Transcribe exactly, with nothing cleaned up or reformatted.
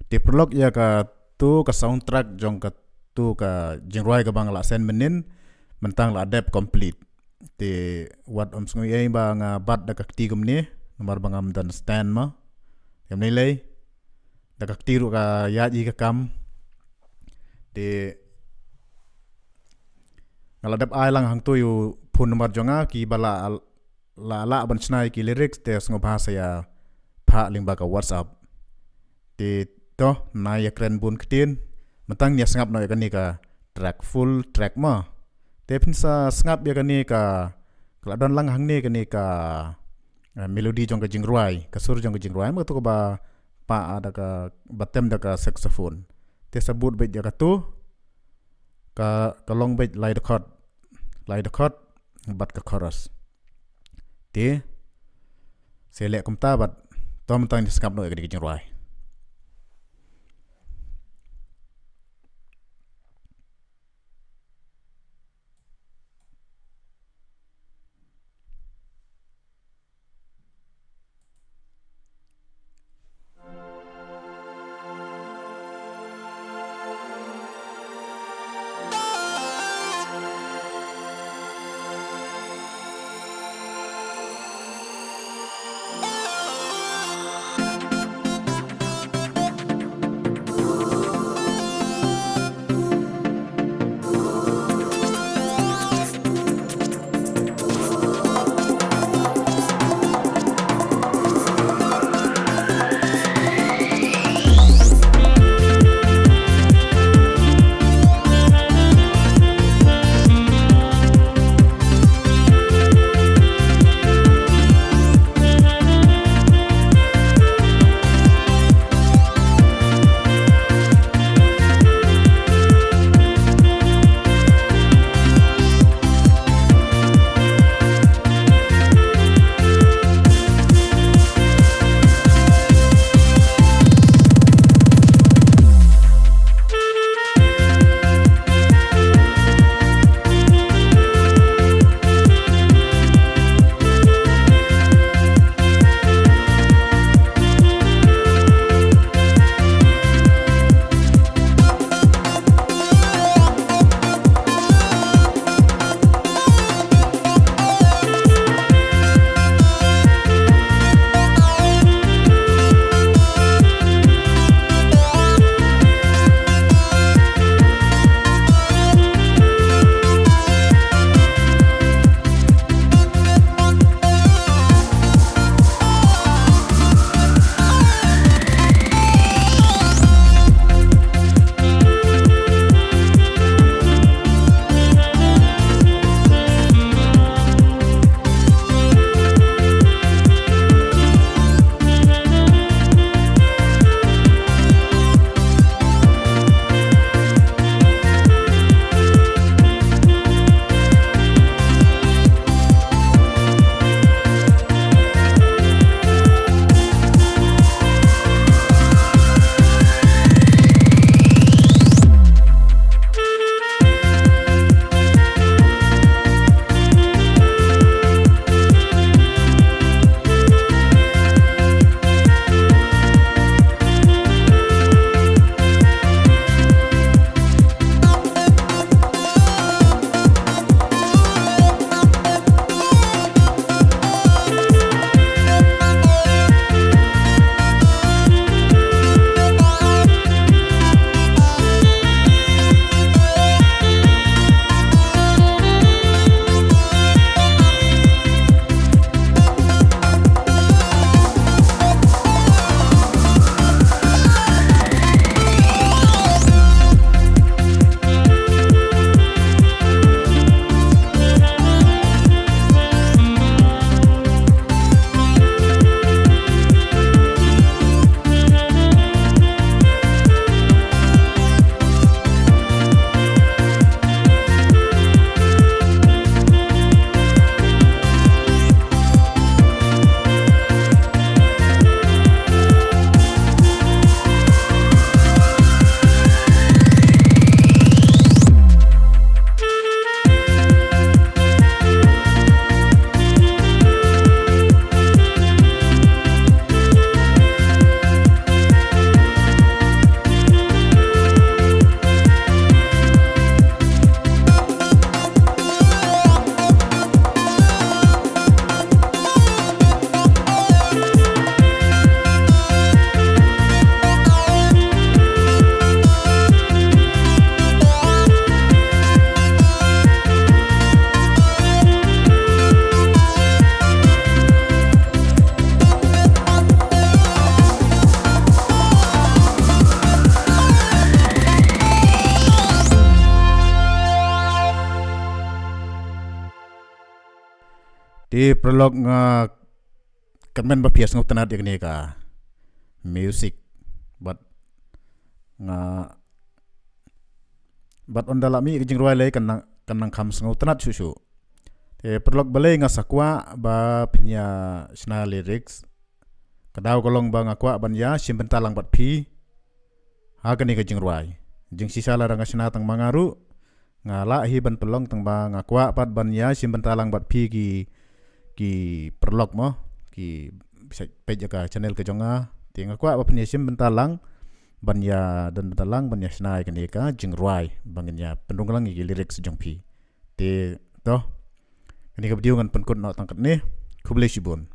Te paralok, ïa katu ka soundtrack jong katu ka jingrwai kaba nga la send mynnin, mynta nga la dep complete. Te wat ym sngew ei ei ba nga bat da ka kti kumne, namar ba ngam don stand mo. Te ym lei lei, da ka kti ruh ka ïaid hi ka kam. Te nga la dep ai lang hangtu ïa u phone number jong nga, kiba la, la lah ban shna ïa ki lyrics te sngewbha sa ïa phah lyngba ka WhatsApp. Te to, ngam ïa kren bun ktien, mynta ngin ïa sngap noh ïa kane ka track, full track mo. Te phin sa sngap ïa kane ka, ka la don lang hangne kane ka, eh, melody jong ka jingrwai, ka sur jong ka jingrwai, ma katu kaba pah da ka, ba tem da ka saxophone. Te sa bud beit ïa katu, ka, ka long beit lai dkhot, lai dkhot bad ka chorus. Te sa leh kumta bad to mynta ngin sngap noh ïa kane ka jingrwai. Te paralok, nga kyrmen ba phi sngewtynnad ïa kane ka music, bad nga, bad ynda la mih ka jingrwai lei kan nang, kan nang kham sngewtynnad shuh shuh. Te paralok, balei nga sa kwah ba phin ïa shna lyrics? Ka daw ka long ba nga kwah ban ïa shim bynta lang bad phi ha kane ka jingrwai. Jingshisha lada nga shna tang ma nga ruh, nga lah hi ban pynlong, tang ba nga kwah pat ban ïa shim bynta lang bad phi ki, ki paralok mo, ki sa peit ïa ka channel ka jong nga. Te nga kwah ba phin ïa shim bynta lang ban ïa don bynta lang ban ïa shna ïa kane ka jingrwai ba ngin ïa pynrung lang ïa ki lyrics jong phi. Te to, kane ka video ngan pynkut noh tang katne. Khublei shibun.